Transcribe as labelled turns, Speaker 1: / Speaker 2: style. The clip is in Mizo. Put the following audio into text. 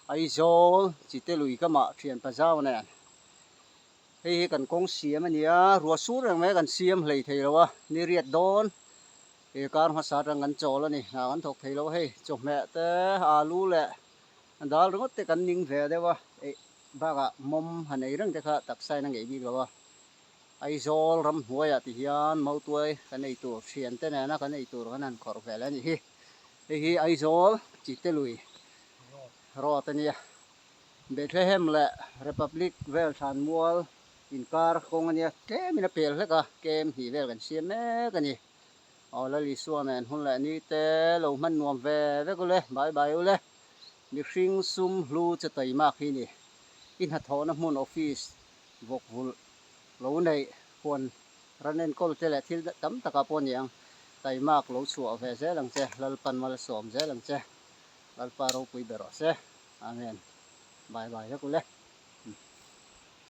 Speaker 1: Aizawl Chite lui ka mah thian pa zau nen hei hi kan kawng siam a ni a, ruah sur reng mai a kan siam hlei thei lo a, ni riat dawn he kar hmasa atang kan chawl a ni, hna kan thawk thei lo a hei chawhmeh te alu leh dal ringawt te kan ning ve deuh a, eih bakah mawm han ei reng te kha taksa in a ngeih bik lo a. Aizawl ramhnuaiah ti hian mautuai kan ei tur thiante nena kan ei tur kan han khawrh ve leh a nih hi. Hei hi Aizawl Chite lui road a nia. Bethlehem leh Republic vel thlanmual inkar kawng a nia. Tlemin a pel hlek a, kem hnih vel kan siam mek a ni. Aw Lal Isua nen hun leh ni te lo hman nuam ve vek ule, bye bye ule. Mihring sum hlu che taimak hi ni. I hnathawhna hmun office vawk vulh lo neih huan ran enkawl te leh thil tam takah pawh a ni ang. Taimak lo chhuah ve zel ang che, Lalpan malsawm zel ang che, Lalpa ropui ber rawh se. Amen. Bye bye vek ule.